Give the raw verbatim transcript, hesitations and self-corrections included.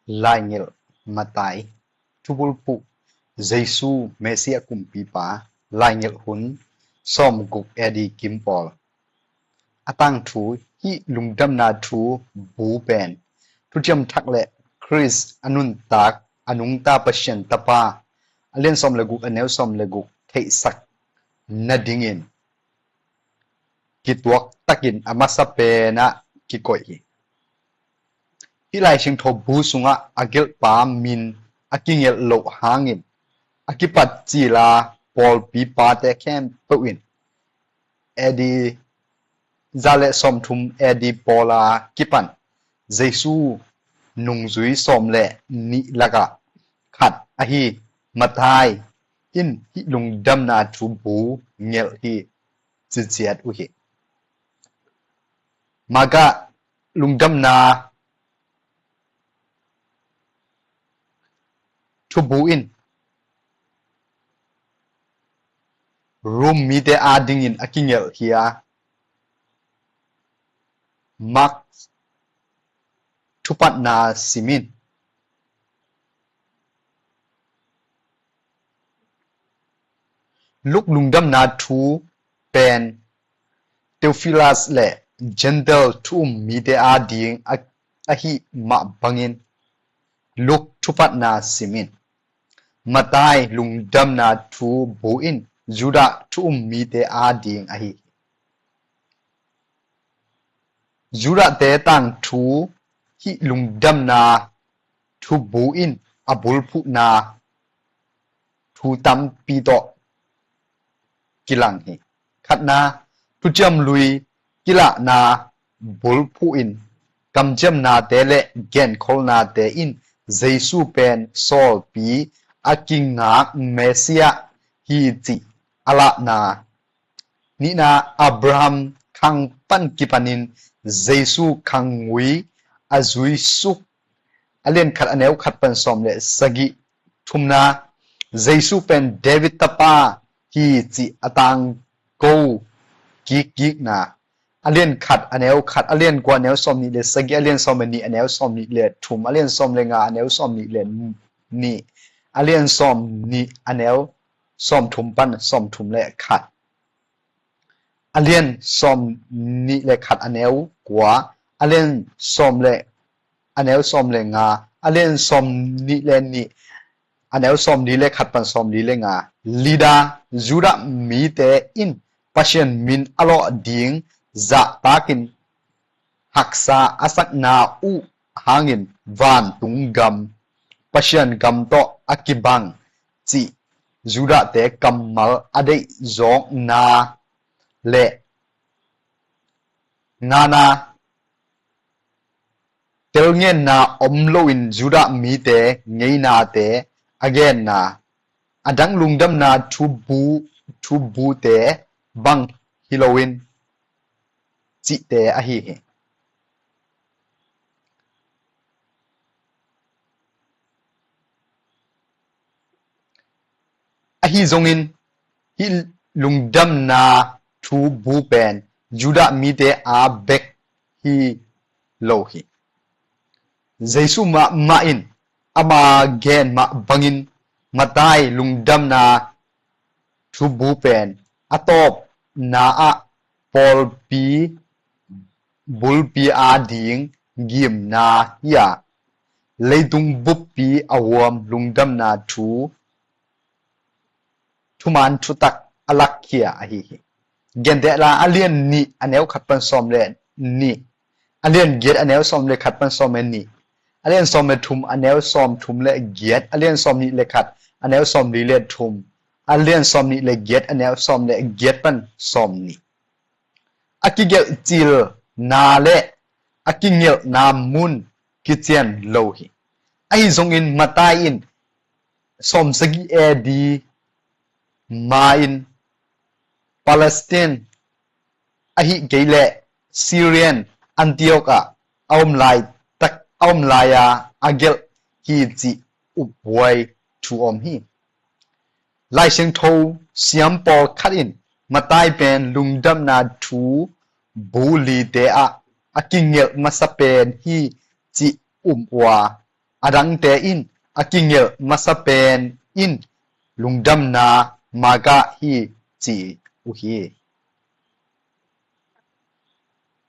Laingelh Matthai, thubulphuh Jesu Messiah kumpipa, laingelh hun sawmguk A D kim pawl. A tangthu: Hih lungdamna thu bu pen Thuciam Thak le Khrist a nuntak a nungta Pasian Tapa, a lian sawm le guk a neu sawm le guk theihsak nadingin kituak takin a masa penah kikoih hi. Hih Lai Siangtho bu sungah a gelhpa min a kingelh loh hangin a kipat cila pawlpi pate khempeuh in A D za le sawmthum A D pawla kipan Jesu nungzui sawm le nih lakah khat ahi Matthai in hih lungdamna thu bu ngelh hi, ciciat uh hi. Marka lungdamna thubu in Rom mite adingin a kingelh hi a, Mark thupatna sim in. Luk lungdamna thu pen Theophilus le Gentile thu um mite ading a, ahih mah bangin Luk thupatna sim in. Matthai lungdamna thu bu in Judah thu um mite ading ahi hi. Judahte tangthu hih lungdamna thubu in a bulphuhna thu tampi tawh kilang hi. Khatna, thuciam lui kilahna bulphuh in kamciamnate le genkholhnate in Jesu pen sawlpi a kingak Messiah hi cih a lahna. Nihna, Abraham khang pan kipanin Jesu khang ngui a zuisuk, a lian khat a neu khat pan sawm le sagih. Thumna, Jesu pen David tapa hi cih a tangko kikkikna, a lian khat a neu khat, a lian kua a neu sawm nih le sagih, a lian sawm le nih a neu sawm nih le thum, a lian sawm le nga a neu sawm nih le nih, a lian sawm nih a neu sawm thum pan sawm thum le khat, a lian sawm nih le khat a neu kua, a lian sawm le a neu sawm le nga, a lian sawm nih le nih a neu sawm li le khat pan sawm li le nga. Lida, Judah mite in Pasian min a lawh ding zahtakin haksa a sakna uh hangin vantung gam, Pasian gam tawh a kibang cih Judahte kammal a deihzawkna le ngana, telngenna om loin Judah mite ngeinate a genna, a dang lungdamna thubu, thubute bang hi loin cihte ahi hi. Ahi zongin hih lungdamna thubu pen Judah mite a bek hi lo hi. Jesu mahmah in ama gen mah bangin Matthai lungdamna thubu pen a tawpna ah pawlpi bulpi ading gimna hi a, leitung buppi a huam lungdamna thu thuman thutak a lakkhia ahi hi. Gentehla a lian nih a neu khat pan sawm le nih, a lian giat a neu sawm le khat pan sawm le nih, a lian sawm le thum a neu sawm thum le giat, a lian sawm nih le khat a neu sawm li le thum, a lian sawm nih le giat a neu sawm le giat pan sawm nih. A kigelhcilna le a kingelhna mun kician lo hi. Ahi zongin Matthai in sawmsagih A D ma-in Palestine ahih kei leh Syrian Antioch ah a om lai tak, a om lai-a a gelh hi cih uphuai thu om hi. Lai Siangtho siam pawlkhat in Matthai pen lungdamna thu bu lite ah a kingelh masa pen hi cih um uh a, adangte in, A kigelh masa pen in lungdamna maakah hi, ci uh hi.